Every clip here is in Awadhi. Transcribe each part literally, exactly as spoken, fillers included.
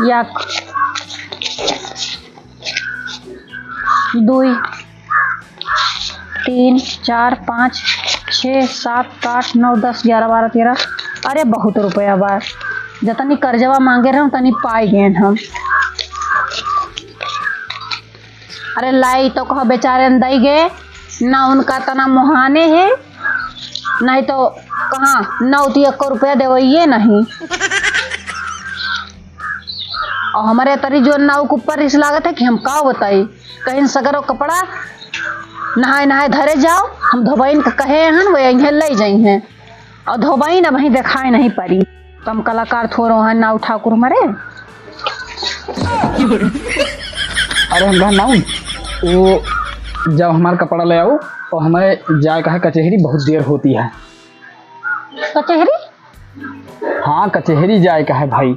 एक, दुई, तीन, चार, पाँच, छः, सात, आठ, नौ, दस, ग्यारह, बारह, तेरह। अरे, बहुत रुपया बा। जतनी कर्जवा माँगे रहन, तनी पाइ गएन हम। अरे लाई तो कहो बेचारे न दई गे, ना उनका तना मोहाने है, नहीं तो कहाँ नौ ती एको रुपया देवइये नहीं। और हमरे तरी जो नाव के ऊपर रिस लागत है कि हम का बताई, कहीं सगरो कपड़ा नहाए नहाए धरे जाओ, हम धोबइन के कहे हन, वो यहीं ले जाई हैं। और धोबइन अबहीं देखाए नहीं परी। कम कलाकार थोरो हैं नाऊ ठाकुर मरे। अरे हम कहा नाऊ, वो जब हमार कपड़ा ले आओ और हमें जाए का है कचहरी, बहुत देर होती है। कचहरी? हाँ, कचहरी जाए का है भाई,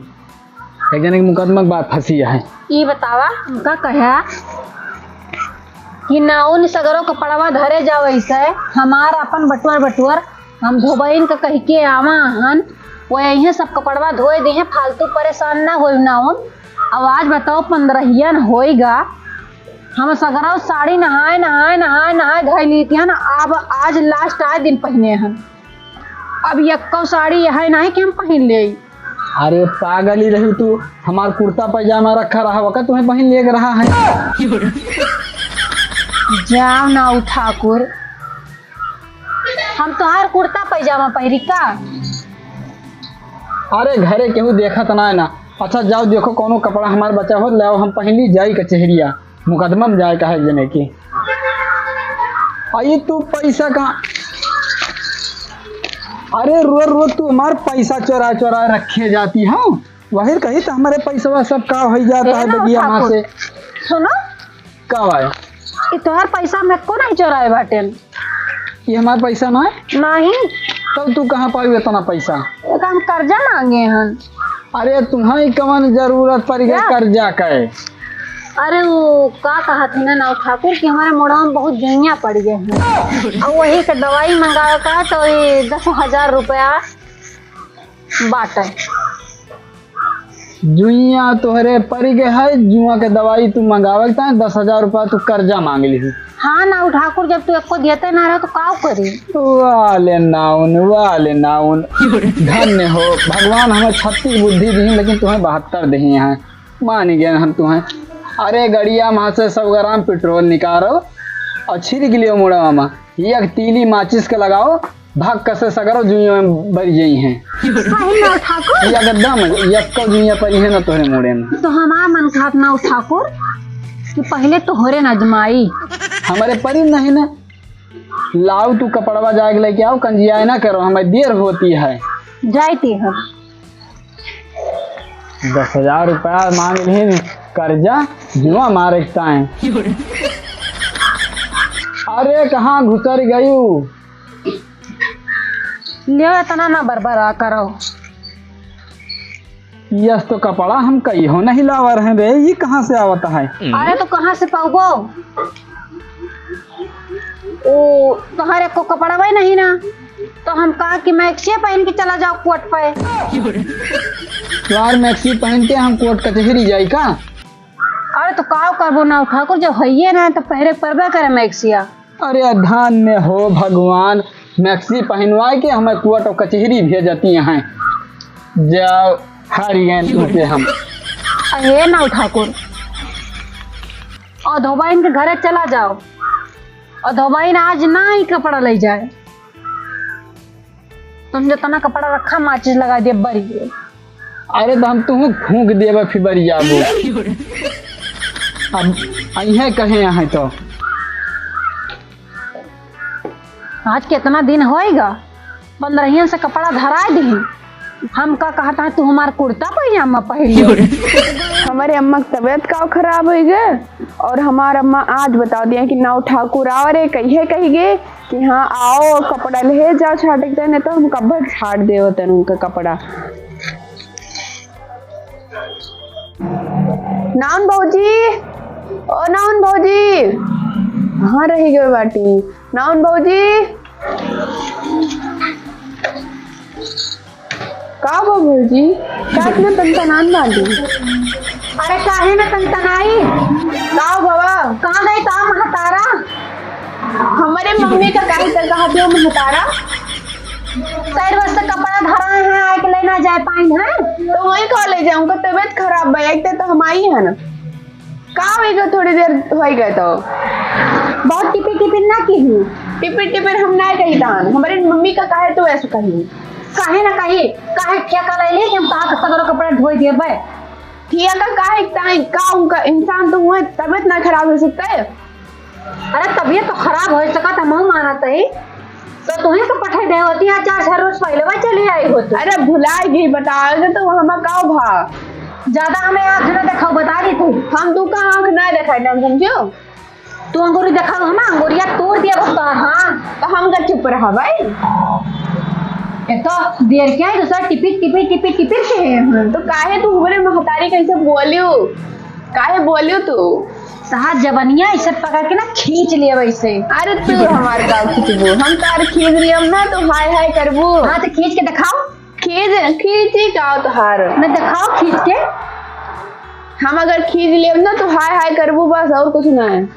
एक जने के मुकदमा के बात फंसी है। ई बतावा, हमका कहा कि नाउन सगरो कपड़वा धरे जाओ, ऐसे हमार अपन बटुअर बटुअर हम धोबइन का कह के आवा हन, वो यहीं सब कपड़वा धोए दे हैं, फालतू परेशान ना होई नाउन। अब आज बताओ, पंद्रहिया न होइगा, हम सगरो साड़ी नहाए नहाए नहाए नहाए धोए लीती हन, अब आज लास्ट आए दिन पहिने हन। अब यक्को साड़ी यह है नहीं कि हम पहिन ले। अरे पागल ही रही तू, हमार कुर्ता पैजामा रखा रहा वका तुम्हें पहिन ले रहा है। जाओ नाऊ ठाकुर, हम तोहार कुर्ता पैजामा पहिरी का? अरे घरे केहू देखत ना है ना। अच्छा जाओ देखो कौनो कपड़ा हमार बचा हो, ले आओ हम पहिन ली, जाई कचहरिया, मुकदमा में जाए का है एक जने की। आई तू पैसा कहाँ? अरे रो रो तू हमार पैसा चोरा चोरा रखे जाती है, वही कही तो हमारे पैसवा सब का हो जाता ए है ना बेगिया माँ ठाकुर, से। सुनो, का भाई? ई तोहार पैसा में को नहीं चोराए बाटेन। ये हमार पैसा ना है? नहीं। तब तू कहाँ पाई इतना पैसा? एक हम कर्जा मांगे हन। अरे तुम्हें कवन जरूरत पड़ गई क्या? कर्जा का है? अरे वो का कहा थी ना नाऊ ठाकुर कि हमारे मुड़वा में बहुत जुइयाँ पड़ गए हैं और वही का दवाई मंगावे का तो ये दस हजार रुपया बाटे। जुइया तोहरे परि गए है, जुआ के दवाई तू मंगावे के ताहे दस हजार रुपया तू कर्जा मांग लिही। हाँ नाऊ ठाकुर, जब तू एको देते ना रहे तो का करी? वाले नाउन, वाले नाउन, धन्य हो भगवान, हमें छत्तीस बुद्धि दिही लेकिन तुम्हें बहत्तर दिही हैं, मानी गए हम तुम्हें। अरे गड़िया में से सब ग्राम पेट्रोल निकालो और छिड़क लियो मुड़वा में, एक तीली माचिस के लगाओ, भाग कसे सगरो जुइया में बरि गई हैं। सही में ठाकुर? एकदम, यक्को जुइया परी है ना तोहरे मुड़े में। तो हमार मन खात ना ठाकुर कि पहले तोहरे न अजमाई। हमारे परी नहीं ना। लाओ तू कपड़वा जाके लेके आओ, कंजियाए ना करो, हमें देर होती है। जाती हम। दस हजार रुपया मांग लिहिन कर्जा, जुआ मारे के ताहे। अरे कहाँ घुसर गयू? लियो, इतना ना बरबरा करो। यस तो कपड़ा हम कहियो नहीं लावा रहे बे, ये कहाँ से आवता है? अरे तो कहाँ से पाऊबो? ओ, तोहरे को कपड़ा वही नहीं ना, तो हम कहा कि मैक्सी पहन के चला जाओ कोर्ट पे। यार मैक्सी पहन के हम कोर्ट कचहरी जाई का? अरे तो का करबो ना ठाकुर, जब हइये ना तो पहरे परबे करे मैक्सिया। अरे धन्य हो भगवान, मैक्सी पहनवाए के हमें कोर्ट और कचहरी भेजती हैं। जाओ, हार गए तुमसे हम। अरे ना ठाकुर, और धोबाइन के घरे चला जाओ, और धोबाइन आज ना ही कपड़ा ले जाए। तुम जितना कपड़ा रखा, माचिस लगा दे बरी। अरे तो हम तुहूँ फूंक देबे फिर बरी जाबो। अब अइहे कहे यहाँ तो। आज कितना दिन होएगा, पंद्रहियन से कपड़ा धराए दिही। हम का कहता है, तू हमार कुर्ता पैजामा पहन ले। हमारे अम्मा की तबीयत का खराब हो गए और हमार अम्मा आज बता दिया कि नाव ठाकुर आवा रे, कहिए कही गए कि हाँ आओ, कपड़ा ले जाओ छाटे के, नहीं तो हम कब्बे छाट देव तन उनका कपड़ा। नाउन भौजी, ओ नाउन भौजी, कहाँ रही गए बाटी? नाउन भौजी, का बा भौजी? का इतना तनतनान बाटी? अरे काहे न तनतनाई? का भवा? कहाँ गई ता महतारा? हमरे मम्मी का काहे त कहत हो महतारा? शायद बस कपड़ा धरा है, आए के लेना जाए पाइन है। तो वही कह ले जाऊँ, उनका तबीयत खराब बा, एक तो हम आई है ना। का होई गए, थोड़ी देर होई गए तो। बहुत टिपिर टिपिर ना की हूँ। टिपिर टिपिर हम ना कही तान, हमरे मम्मी का काहे तो ऐसे कही। काहे ना कही, काहे ठेका ले ले कि हम कहा के सगरो कपड़ा धोई देबे। ठेका काहे ताई, का उनका इंसान तो हुए, तबीयत ना खराब हो सकता है। अरे तबीयत तो खराब हो सकत है, हम मानत है। तो तुहीं के पठाई दे होती, आज चार छह रोज पहले वही चली आई होती। अरे भुलाए गई, बताओगे तो हम का भा। ज्यादा हमें आँख ना देखाओ, बता दी तू। हम तू का आँख ना देखाई, ना समझो। तू अंगूरी देखाओ, हम अंगूरिया तोड़ दिया बस तो, हाँ। तो हम का चुप रहा भाई। ये तो देर क्या है, दूसरा टिपिक टिपिक टिपिक टिपिक के है। तो काहे तू हमरे महतारी कैसे बोलियो? काहे बोलियो तू? तहार जबनिया ऐसे पकड़ के ना खींच लिया वैसे। अरे तू हमार का खींचबू? हम तार खींच लियम ना, तू हाय हाय करबू। हाँ तो खींच के दिखाओ। खींच, खींची का तोहार? ना दिखाओ खींच के। हम अगर खींच लेब ना तो हाय हाय करबू बस, और कुछ ना है।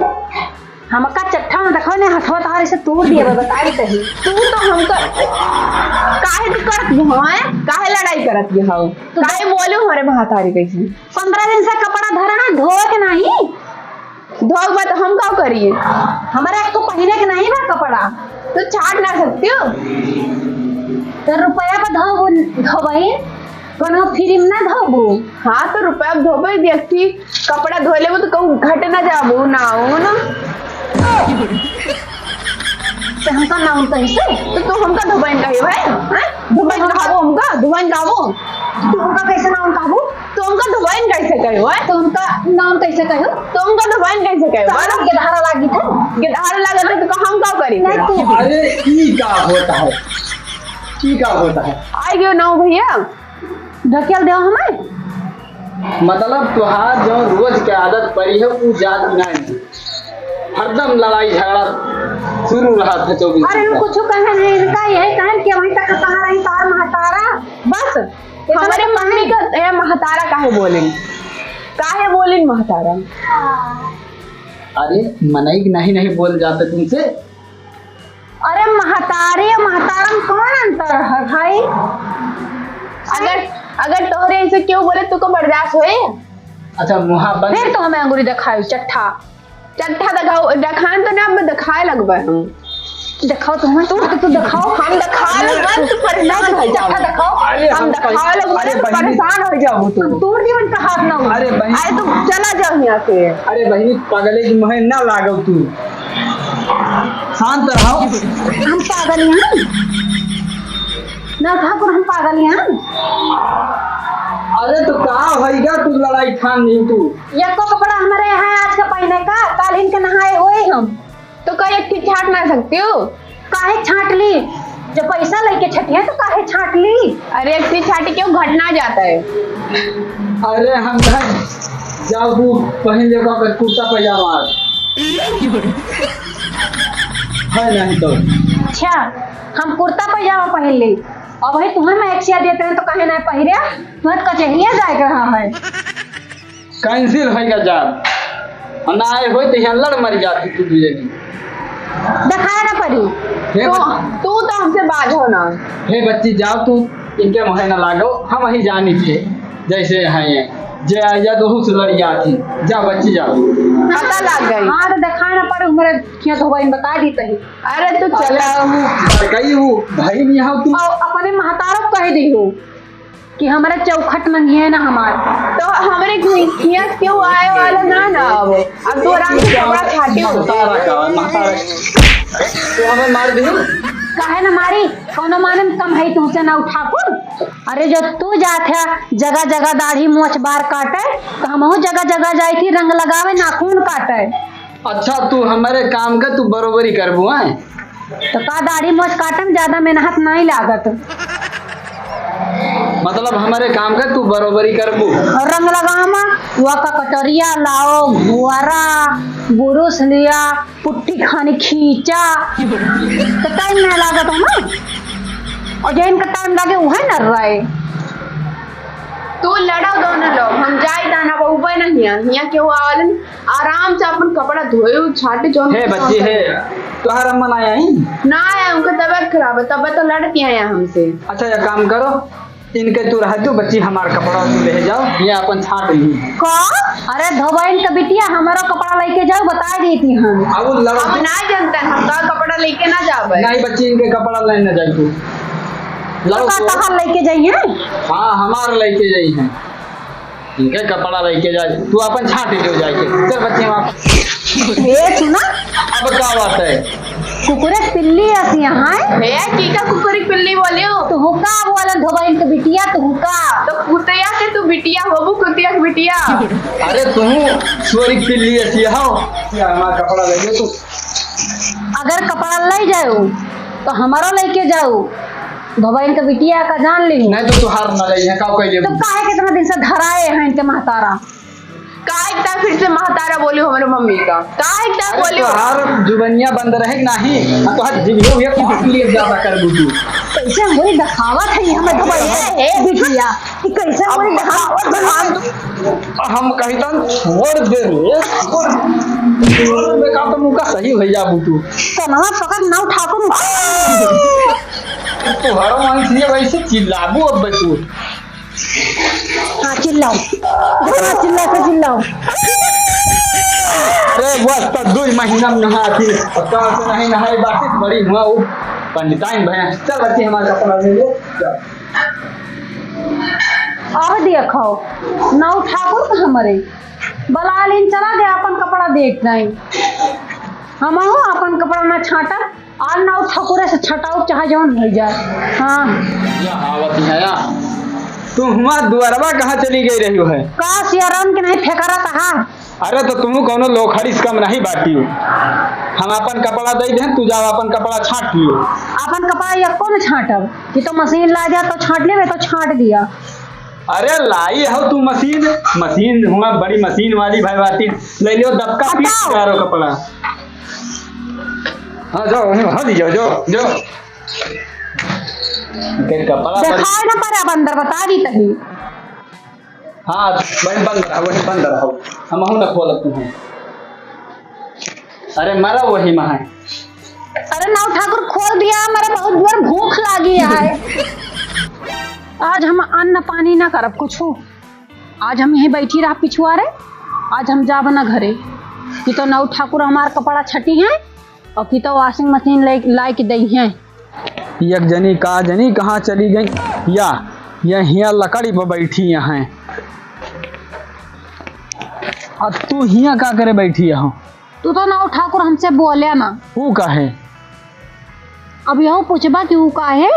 हमका चट्टा ना दिखाओ, ने हथवा तोहार ऐसे तोड़ दिया बा, बताई तही। तू तो हमका काहे तू करत हो, हैं? काहे लड़ाई करत हो? तो काहे बोले हमारे महतारी कैसे? पन्द्रह दिन से कपड़ा धरा है, धोए के नहीं। धोबा तो हम का करिए? हमारा एक तो पहिने के नहीं बा कपड़ा। तो छाट ना सकती हो? तो रुपया पर धोबू, धोबई, कोनो फ्री में ना धोबू। हाँ, तो रुपया पर धोबई, व्यक्ति कपड़ा धो लेबू तो कहूँ घट ना जाबू, ना हो ना। तो हमका नाउन कही से? तो तू हमका धोबइन कही भाई, हैं? धोबइन कहाबो हमका, धोबइन कहाबो। तू हमका कैसे नाउन कहबू? तो हमका धोबइन कैसे कहो, हैं? तो हमका नाउन कैसे कहो? तो हमका धोबइन कैसे कहो? तो हम गेदहारा लागी थे। गेदहारा लागत है तो हम का करी? नहीं, तू। अरे, ई का होता है? ई का होता है? आई गयो नाउ भैया, ढकेल देव हमें। मतलब, तोहार जो रोज के आदत पड़ी है, उ जात नहीं। हरदम लड़ाई झगड़ा शुरू रहत है चौबीस अरे, घंटा। कुछ कहे नहीं, इनका यही कहन कि वहीं तक कहाँ रही तार महतारा, बस। हमारे मम्मी का, ए, महतारा काहे बोले? काहे बोले महतारा? अरे, मनई नहीं, नहीं बोल जाते तुमसे। अरे, महतारी और महतारा में कौन अंतर है भाई? अगर, अगर तोहरे ऐसे क्यों बोले, तुको बर्दाश्त होए? अच्छा, मुँहा बंद। फिर तो हमें अंगूरी दिखाई, चट्ठा। चट्ठा दिखाओ, दिखान तो ना, अब दिखाए लगबे हम। दिखाओ तो, तू, तू, तू दिखाओ। हम दिखा अरे, लगबे, तू परेशान हो जाओ। चट्ठा दिखाओ। अरे, हम हम दिखाए लगबे, अरे, तू बहिनी। परेशान हो जाओ तू। हम तोड़ दीवन का हाथ ना हो। अरे, बहिनी। अरे, तू चला जाओ यहाँ से। अरे, बहिनी, पागले की मुँहे ना लागो तू। शांत रहो। हम पागल हैं? ना ठाकुर, हम पागल हैं? अरे, तो का होइगा, तू लड़ाई ठान नहीं तू। एको कपड़ा हमारे यहाँ आज का पहने का, काल इनके नहाए हुए हम। तो का एक ठे छाट ना सकती हो? काहे छाट ली? जब पैसा लेके छटिया तो काहे छाट ली? अरे, एक ठे छाटी क्यों घटना जाता है? अरे, हम घर जाओ, तू पहन ले का कुर्ता पैजामा। है नहीं तो। अच्छा, हम कुर्ता पैजामा पहन ले। अब भाई तुम्हें मैं एक सिया देते हैं तो काहे ना पहिरे? तुम्हें कचहरिया जाए के रहा है। Cancel होइगा जाब। और ना आए होई तो यहाँ लड़ मर जाती तू दू जनी। दिखाए ना पड़ी। हे तो, बच- तू तो हमसे बाझो ना। हे बच्ची, जाओ तू, इनके मुँहे ना लागो, हम वही जानी थे, जैसे हैं ये। जे आइया तो उस लड़िया थी। जा बच्ची, जाओ। पता लग गई। हाँ, तो दिखाए ना पड़े, हमारे खेत हो गई, बता दी तही। अरे, तू चला। अरे, वो बड़कई वो भाई नहीं आओ तू। और अपने महतारो कह दी हो। कि हमरे चौखट मंगिहे ना हमार। तो हमरे घी-, घिया क्यों आए वाला ना, ना आवो। अब तू आराम से कपड़ा छाटी हो। महतारा का, महतारा। तू हमें मार दियो। काहे ना मारी? कौनो माने में कम है तुमसे ना ठाकुर? अरे जो तू जात है जगह जगह दाढ़ी मोछ बार काटे, तो हमहू जगह जगह जाई थी रंग लगावे, नाखून काटे। अच्छा, तू हमरे काम का तू बरोबरी करबू, हैं? तो का दाढ़ी मोछ काटे में ज्यादा मेहनत नहीं लागत? मतलब हमरे काम का तू बरोबरी करबू? और रंग लगावा, वका कटोरिया लाओ, घुआरा, बुरुस लिया, पुट्ठी खानी खींचा, तो टाइम नहीं लागत हो ना? और जैन का टाइम लागे, वह न रहे। तू लड़ो दोनों लोग, हम जाई दाना बहुबे नहीं हियाँ, हियाँ केहू आवलन, आराम से अपन कपड़ा धोए, छाटे, जौन हे बच्ची, हे, तोहार अम्मा ना आई? ना आए, उनका तबीयत खराब है, तबे तो लड़ती हैं यहाँ हमसे। अच्छा, एक काम करो, इनके तू रह दो, बच्ची, हमार कपड़ा तू ले जाओ, ये अपन छाट ली। का? अरे धोबाइन के बिटिया, हमारो कपड़ा लेके जाओ, बता देती हम। अब वो लड़ो हम तो। ना जानते, हम तो कपड़ा लेके ना जावे। नहीं बच्ची, इनके कपड़ा लेने ना जाए तू। तो लड़ो का तो। तहार लेके जाइए? हाँ, हमार लेके जाइए। इनके कपड़ा लेके जाए, तू अपन छाट ले जाए के। चल बच्ची, हम आप। ए सुना। अब का बात है? कुकुरे पिल्ली अस यहाँ है। ए, की का कुकुरी पिल्ली बोलियो? तू हुका बोला धोबाइन के बिटिया, तू हुका। तो कुतिया के तू बिटिया होबू, कुतिया के बिटिया। अरे तू सोरी पिल्ली अस यहाँ हो। या हमारा कपड़ा ले ले तू। अगर कपड़ा ले जाओ, तो हमारो लेके जाओ। धोबाइन के बिटिया का जान ली। नहीं तो तुहार ना ले, यहाँ का कोई ले। तो काहे कितना दिन से धराए हैं इनके महतारा? काहे इतना फिर से महतारा बोली हमारे मम्मी का? काहे इतना अरे बोली? तोहार जुबनिया बंद रहे कि नहीं? हाँ, तोहार जिभियो हुए काट लिए ज्यादा कर बुझू। कैसे हमरी दिखावत है ये हमें धोबैया ए, ए। बिटिया? कि कैसे हमरी दिखावत है? हम कहितन छोड़ दे रे, छोड़। छोड़ दे का तो मुका सही भैया बुटू। कनवा पकड़ ना उठा को। तोहरा मन से वैसे चिल्लाबू अब तू। हाँ, चिल्लाओ। हाँ, चिल्ला के चिल्लाओ। अरे, बस तो दो ही महीना में नहा आती। अब तो ऐसे नहीं नहाए, बाकी बड़ी हुआ वो पंडिताइन भैया। चल, बच्ची, हमारा कपड़ा ले ले। चल। अब देखो, नौ ठाकुर तो हमरे बलालिन चला गया, अपन कपड़ा देख नहीं। हमहू अपन कपड़ा ना छाटब, और ना उ ठकुरे से छटाऊ चाहे जौन होइ जाए। हाँ। या आवत है या। तू हुआ दुआरवा कहाँ चली गई रही है? का सियाराम के नहीं फेंका रहता है? अरे तो तुम कौनो लोखड़ी से कम नहीं बाटी हो। हम अपन कपड़ा दे दें, तू जाओ अपन कपड़ा छाट लियो। अपन कपड़ा या कौन छाटब? कि तो मशीन ला जा तो छाट लेबे, तो छाट दिया। अरे लाई हो तू मशीन, मशीन हुआ बड़ी मशीन वाली भाई बाटी, ले लियो दबका पीट हटाओ। करो कपड़ा। हाँ, जाओ, वहीं हट जाओ, जाओ, जाओ। के कपड़ा पर देखाए ना पड़े, अब अंदर बता दी तही। हाँ, वहीं बंद रहा, वहीं बंद रहा। हम अहू ना खोलत तुहें। अरे, मरा वही में है। अरे, नाव ठाकुर, खोल दिया, हमारा बहुत जोर भूख लागी है। आज हम अन्न पानी ना करब कुछ। आज हम यहीं बैठी रहा पिछुआरे, आज हम जाब ना घरे। कि तो नौ ठाकुर हमार कपड़ा छटी हैं और कि तो washing machine ले, लाए के दई हैं। एक जनी का जनी कहाँ चली गई, या, या हियाँ लकड़ी पर बैठी हैं। अब तू हियाँ का करे बैठी हो? तू तो नौ ठाकुर हमसे बोल्या ना। ऊ काहे? अब यहू पूछबा कि ऊ काहे?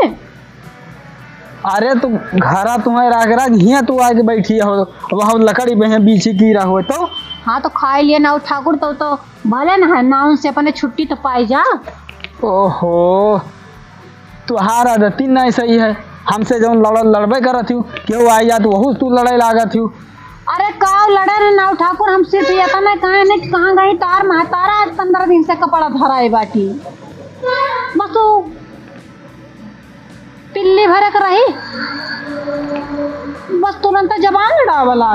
अरे, तू घरा तुम्हें राग राग हियाँ तू आके बैठी हो, वह लकड़ी पे है, बीछी की रहो तो। हाँ, तो खाए लिए नौ ठाकुर, तो, तो भले ना है, नाउन से अपने छुट्टी तो पाई जा। ओहो, तुहार आदती नहीं सही है, हमसे जौन लड़-, लड़बे करत हूँ, केहू आई जात वहू तू लड़े लागत हूँ। अरे का लड़े रे नाव ठाकुर, हम सिर्फ ये तना कहे नहीं कि कहाँ गई तार महतारा, आज पंद्रह दिन से कपड़ा धराए बाटी। बस तू पिल्ली भरे के रही, बस तुरंत जबान लड़ावला।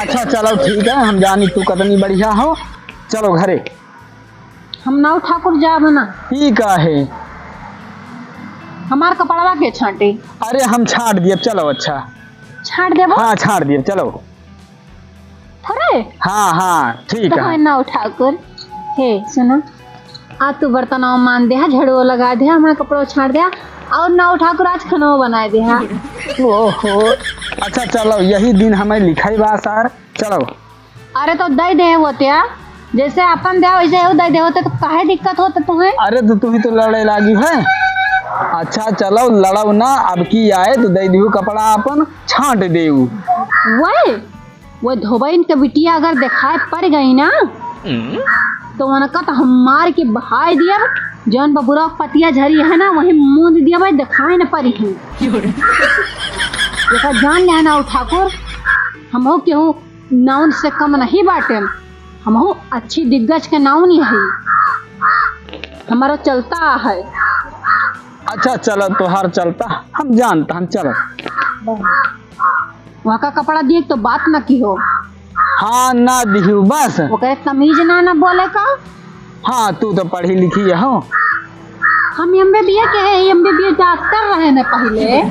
अच्छा चलो ठीक है, हम जानी तू कतनी बढ़िया हो, चलो घरे। हम नाव ठाकुर जाब ना। ई का है? हमार कपड़वा के छाटे? अरे हम छाट दियब, चलो। अच्छा छाट देबो? हाँ छाट दियब, चलो। थोड़े? हाँ हाँ ठीक तो है। है नाव ठाकुर। हे सुनो, आ तू बर्तनवा मान दे, झाड़ू लगा दे, हमार कपड़वा छाट दे, और नाव ठाकुर आज खाना बनाए दे। ओहो, अच्छा चलो, यही दिन हमें लिखाई बा सर, चलो। अरे तो दे दे होत्या, जैसे अपन दे वैसे वो दे दे होते तो काहे दिक्कत होते तुम्हें? अरे तो तू ही तो लड़े लागी है। अच्छा चलो लड़ो ना, अब की आए तो दे दियो कपड़ा अपन छाट देऊ। वही, वो धोबइन के बिटिया अगर दिखाए पड़ गई ना तो उनका तो हम मार के बहाय दिया। जौन बबुरा पतिया झरी है ना वही मूंद दिया भाई, दिखाए न पड़ी है। देखा जान ले ना ठाकुर, हम हो केहू नाउन से कम नहीं बाटेन, हमहू अच्छी दिग्गज के नाउन ही है, हमारा चलता है। अच्छा चलो, तोहार चलता हम जानता हम, चलो। वहाँ का कपड़ा दिए तो बात न किहो। हाँ, ना दिहू बस। ओकरे तमीज ना, ना बोले का। हाँ, तू तो पढ़ी लिखी हो। हम एमबीबीए के है, एमबीबीए डॉक्टर रहे न पहिले।